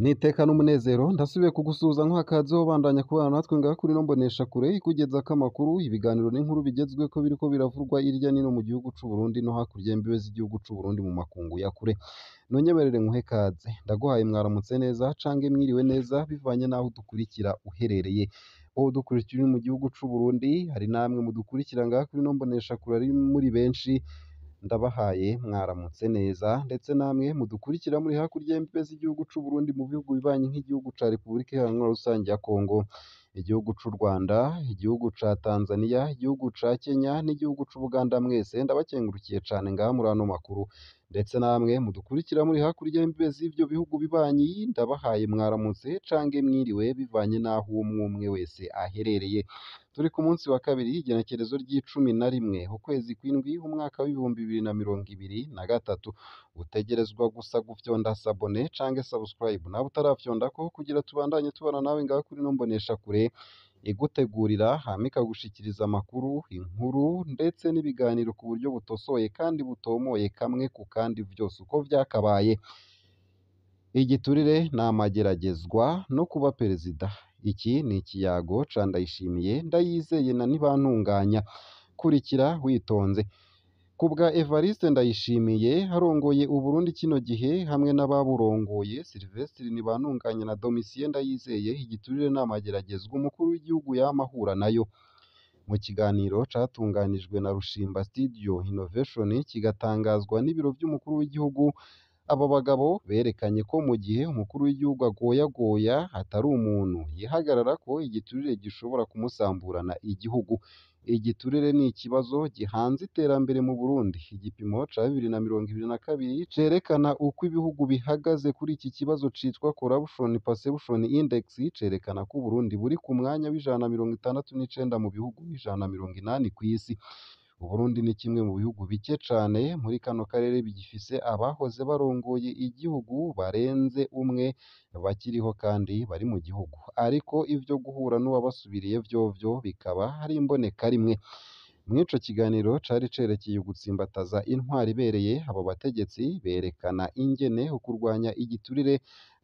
N'iteka n'umunezero ndasubiye kugusuhuza nkuha ikaze wobandanya kubana natwe ngaha kuri ino mboneshakure ikugezako amakuru, ibiganiro n'inkuru bigezweko biriko biravugwa hirya no hino mu gihugu c'Uburundi no hakurya y'imbibe z'igihugu c'Uburundi mu makungu ya kure. Nonyemerere nkuhe ikaze, ndaguhaye mwaramutse neza canke mwiriwe neza bivanye n'aho udukurikira uherereye. Wowe udukurikira uri mu gihugu c'Uburundi, hari namwe mudukurikira ngaha kuri ino mboneshakure ari muri benshi, ndabahaye mwaramutse neza, ndetse namwe mudukurikira muri hakurya y'imbibe z'igihugu c'Uburundi mu bihugu bibanyi nk'igihugu ca Repubulika Iharanira Rusangi ya Kongo, igihugu c'u Rwanda, igihugu ca Tanzania, igihugu ca Kenya n'igihugu c'Ubuganda mwese ndabakengurukiye cane ngaha muri ano makuru. Ndetse namwe mudukurikira muri hakurya y'imbibe z'ivyo bihugu bibanyi, ndabahaye mwaramutse canke mwiriwe bivanye n'aho umwe umwe wese aherereye. Turi ku munsi wa kabiri igenekerezo ry'icumi na rimwe ukwezi kw'indwi umwaka w'2023. Utegerezwa gusa gufyonda sabone canke subscribe nawe utarafyondako kugira tubandanye tubana nawe ngaha kuri ino mboneshakure igutegurira hama ikagushikiriza amakuru, inkuru ndetse n'ibiganiro ku buryo butosoye kandi butomoye kamwe ku kandi vyose uko vyakabaye. Igiturire ni amageragezwa no kuba perezida. Iki ni ikiyago ca Ndayishimiye, Ndayizeye na Ntibantunganya. Kurikira witonze. Kubwa Evariste Ndayishimiye arongoye Uburundi kino gihe hamwe n'ababurongoye Sylvestre Ntibantunganya na Domitien Ndayizeye, igiturire ni amageragezwa umukuru w'igihugu yama ahura nayo. Mu kiganiro catunganijwe na Rushimba Studio Innovation kigatangazwa n'ibiro vy'umukuru w'igihugu, abo bagabo berekanye ko mu gihe umukuru w'igihugu agoyagoya atari umuntu yihagararako, igiturire gishobora kumusamburana igihugu. Igiturire ni ikibazo gihanze iterambere mu Burundi. Igipimo ca 2022 cerekana uko ibihugu bihagaze kuri iki kibazo citwa Corruption Perception Index cerekana ko Uburundi buri ku mwanya w'169 mu bihugu 180 kw'isi. Uburundi ni kimwe mu bihugu bike cane muri kano karere bigifise abahoze barongoye igihugu barenze umwe bakiriho kandi bari mu gihugu. Ariko ivyo guhura n'uwabasubiriye vyovyo bikaba ari imbonekarimwe. Mw'ico kiganiro cari cerekeye ugutsimbataza intwaro ibereye, abo bategetsi berekana ingene ukurwanya igiturire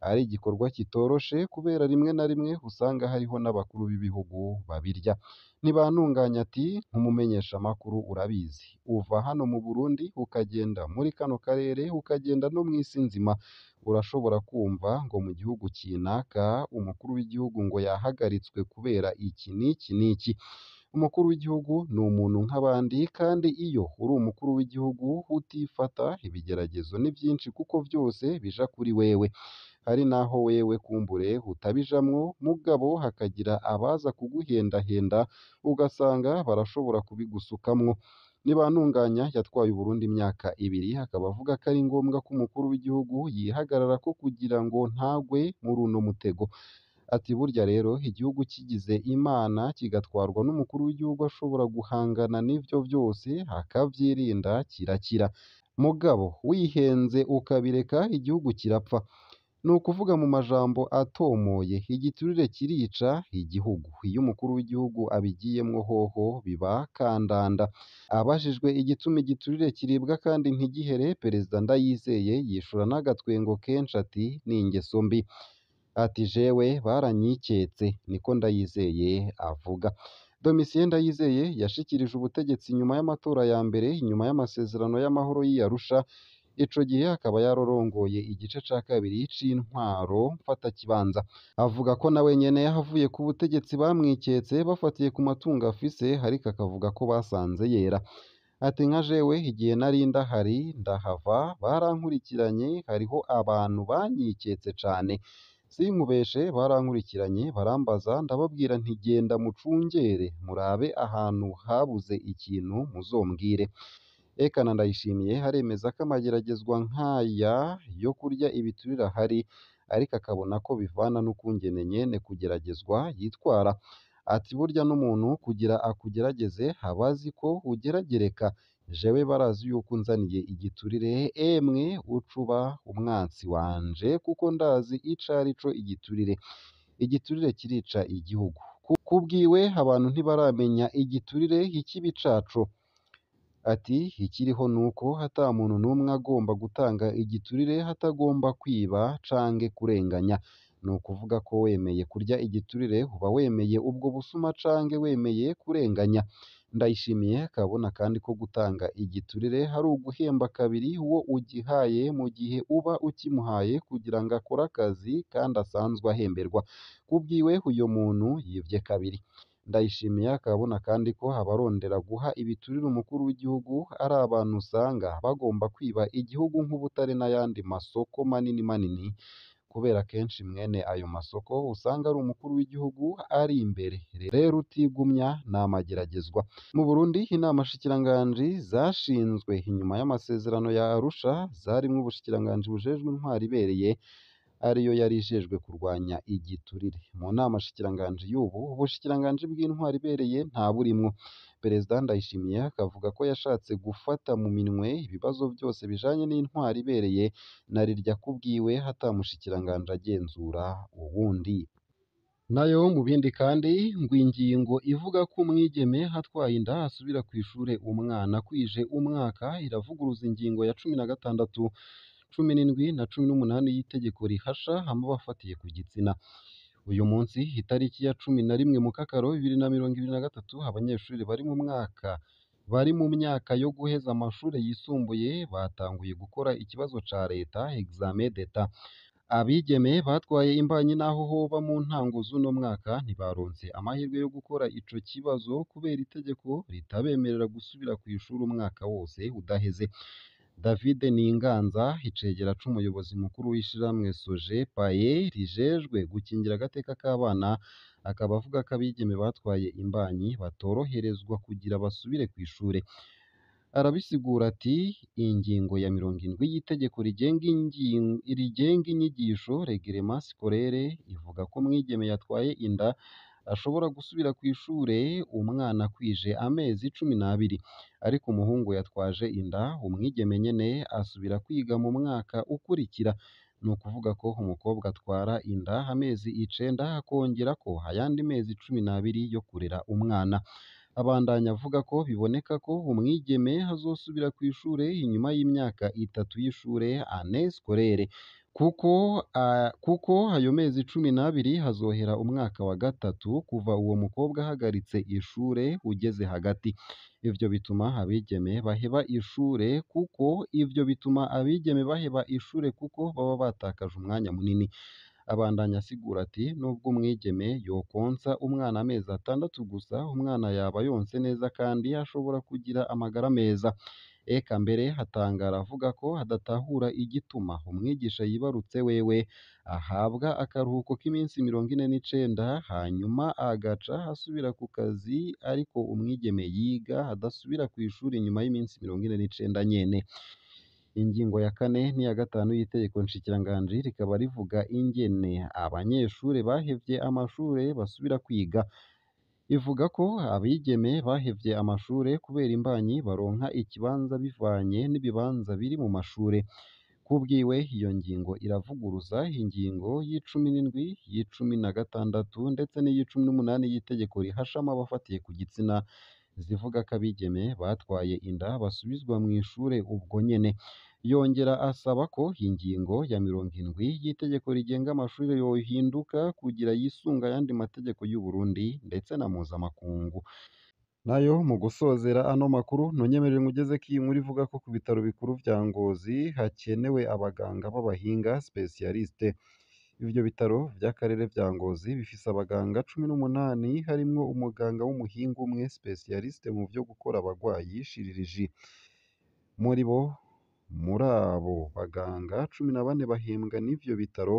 ari igikorwa kitoroshe kubera rimwe na rimwe usanga hariho n'abakuru b'ibihugu babirya. Ntibantunganya ati nk'umumenyeshamakuru urabizi, uva hano mu Burundi ukagenda muri kano karere ukagenda no mw'isi nzima, urashobora kumva ngo mu gihugu kinaka umukuru w'igihugu ngo yahagaritswe kubera iki n'iki n'iki. Umukuru w'igihugu ni umuntu nk'abandi kandi iyo uri umukuru w'igihugu utifata, ibigeragezo ni vyinshi kuko vyose bija kuri wewe. Hari n'aho wewe kumbure utabijamwo mugabo hakagira abaza kuguhendahenda ugasanga barashobora kubigusukamwo. Ntibantunganya yatwaye Uburundi imyaka ibiri, akaba avuga ko ari ngombwa ko umukuru w'igihugu yihagararako kugira ngo ntagwe muri uno mutego. Ati burya rero igihugu kigize Imana kigatwarwa n'umukuru w'igihugu ashobora guhangana n'ivyo vyose akavyirinda kirakira. Mugabo wihenze ukabireka igihugu kirapfa. Ni ukuvuga mu majambo atomoye, igiturire kirica igihugu. Iyo umukuru w'igihugu abigiyemwo hoho biba kandanda. Abajijwe igituma igiturire kiribwa kandi ntigihere, Perezida Ndayizeye yishura n'agatwengo kenshi ati ni ingeso mbi. Ati jewe baranyiketse, niko Ndayizeye avuga. Domitien Ndayizeye yashikirije ubutegetsi inyuma y'amatora ya mbere inyuma y'amasezerano y'amahoro y'i Arusha, ico gihe akaba yararongoye igice ca kabiri c'intwaro mfatakibanza. Avuga ko nawe nyene yahavuye ku butegetsi bamwiketse bafatiye ku matungo afise, ariko akavuga ko basanze yera. Ati nka jewe igihe nari ndahari ndahava barankurikiranye, hariho abantu banyiketse cane. Sinkubeshe barankurikiranye barambaza ndababwira nti genda mucungere murabe ahantu habuze ikintu muzombwire. Eka na Ndayishimiye aremeza ko amageragezwa nk'aya yo kurya ibiturire ahari, ariko akabona ko bivana n'ukungene nyene kugeragezwa yitwara. Ati burya n'umuntu kugira akugerageze aba azi ko ugeragereka. Jewe barazi yuko unzaniye igiturire, emwe uca uba umwansi wanje kuko ndazi ico arico igiturire. Igiturire kirica igihugu. Kubwiwe abantu ntibaramenya igiturire ikibi caco. Ati ikiriho nuko ata muntu n'umwe agomba gutanga igiturire atagomba kwiba canke kurenganya. Ni ukuvuga ko wemeye kurya igiturire uba wemeye ubwo busuma canke wemeye kurenganya. Ndayishimiye akabona kandi ko gutanga igiturire hari uguhemba kabiri uwo ugihaye mu gihe uba ukimuhaye kugira ngo akore akazi kandi asanzwe ahemberwa. Kubwiwe uyo muntu yivye kabiri. Ndayishimiye akabona kandi ko abarondera guha ibiturire umukuru w'igihugu ari abantu usanga bagomba kwiba igihugu nk'ubutare n'ayandi masoko manini manini, kubera kenshi mwene ayo masoko usanga ari umukuru w'igihugu ari imbere. Rero utigumya n'amageragezwa. Mu Burundi inama nshikiranganji zashinzwe inyuma y'amasezerano ya Arusha zarimwo ubushikiranganji bujejwe intwaro ibereye ariyo yari ijejwe kurwanya igiturire. Mu nama nshikiranganji y'ubu, ubushikiranganji bw'intwaro ibereye ntaburimwo. Perezida Ndayishimiye akavuga ko yashatse gufata mu minwe ibibazo byose bijanye n'intwaro ibereye na rirya kubwiwe ata mushikiranganji agenzura uwundi. Nayo mu bindi kandi ngo ingingo ivuga ko umwigeme atwaye inda asubira kw'ishure umwana akwije umwaka iravuguruza ingingo ya 16, 17 na 18 y'itegeko rihasha amabi afatiye ku gitsina. Uyu munsi itariki ya 11 Mukakaro 2023 abanyeshuri bari mu myaka yo guheza amashure yisumbuye batanguye gukora ikibazo ca leta examen d'etat. Abigeme batwaye imbanyi naho hoba mu ntango z'uno mwaka ntibaronse amahirwe yo gukora ico kibazo kubera itegeko ritabemerera gusubira kw'ishure umwaka wose udaheze. David Ninganza, icegera c'umuyobozi mukuru w'ishirahamwe Sojepaye rijejwe gukingira agateka k'abana, akaba avuga ko abigeme batwaye imbanyi batoroherezwa kugira basubire kw'ishure. Arabisigura ati ingingo ya 70 y'itegeko rigenga inyigisho "Règlement scolaire" ivuga ko umwigeme yatwaye inda ashobora gusubira kw'ishure umwana akwije amezi 12, ariko umuhungu yatwaje inda umwigeme nyene asubira kwiga mu mwaka ukurikira. Ni ukuvuga ko umukobwa atwara inda amezi 9 akongerako ayandi mezi 12 yo kurera umwana. Abandanya avuga ko biboneka ko umwigeme azosubira kw'ishure inyuma y'imyaka 3 y'ishure "année scolaire", kuko ayo mezi 12 hazohera umwaka wa gatatu kuva uwo mukobwa ahagaritse ishure ugeze hagati. Ivyo bituma abigeme baheba ishure kuko baba batakaje umwanya munini. Abandanya asigura ati nubwo umwigeme yokonsa umwana amezi 6 gusa, umwana yaba yonse neza kandi ashobora kugira amagara meza. Eka mbere atangara avuga ko adatahura igituma umwigisha yibarutse wewe ahabwa akaruhuko k'iminsi 49 hanyuma agaca asubira ku kazi, ariko umwigeme yiga adasubira kw'ishure inyuma y'iminsi 49 nyene. Ingingo ya 4 n'iya 5 y'itegeko nshikiranganji rikaba rivuga ingene abanyeshure bahevye amashure basubira kwiga. Ivuga ko abigeme bahevye amashure kubera imbanyi baronka ikibanza bivanye n'ibibanza biri mu mashure. Kubwiwe iyo ngingo iravuguruza ingingo y'17, y'16 ndetse n'iy'18 y'itegeko rihasha amabi afatiye ku gitsina, zivuga ko abigeme batwaye inda basubizwa mw'ishure ubwo nyene. Yongera asaba ko ingingo ya 70 y'itegeko rigenga amashure yohinduka kugira yisunge ayandi mategeko y'u Burundi ndetse na mpuzamakungu. Nayo mu gusozera ano makuru ntunyemerere nkugezeko iyi nkuru ivuga ko ku bitaro bikuru vya Ngozi hakenewe abaganga b'abahinga "spécialiste". Ivyo bitaro vy'akarere vya Ngozi bifise abaganga 18 harimwo umuganga w'umuhinga umwe "spécialiste" mu vyo gukora abagwayi "chirurgie". Muri abo baganga 14 bahembwa n'ivyo bitaro,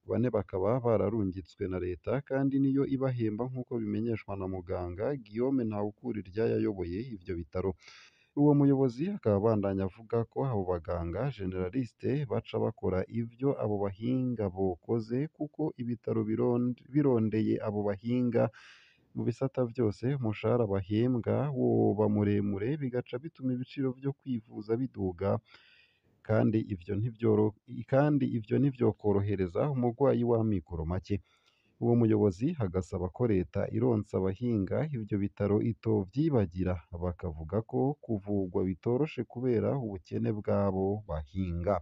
4 bakaba bararungitswe na leta kandi niyo ibahemba nk'uko bimenyeshwa na muganga Guillaume Ntawukuriryayo ayoboye ivyo bitaro. Uwo muyobozi akaba abandanya avuga ko abo baganga "generaliste" baca bakora ivyo abo bahinga bokoze kuko ibitaro birondeye abo bahinga mu bisata vyose umushahara bahembwa woba muremure bigaca bituma ibiciro vyo kwivuza biduga, kandi ivyo ntivyokorohereza umurwayi w'amikoro make. Uwo muyobozi agasaba ko leta ironsa abahinga ivyo bitaro itovyibagira, bakavuga ko kuvugwa bitoroshe kubera ubukene bw'abo bahinga.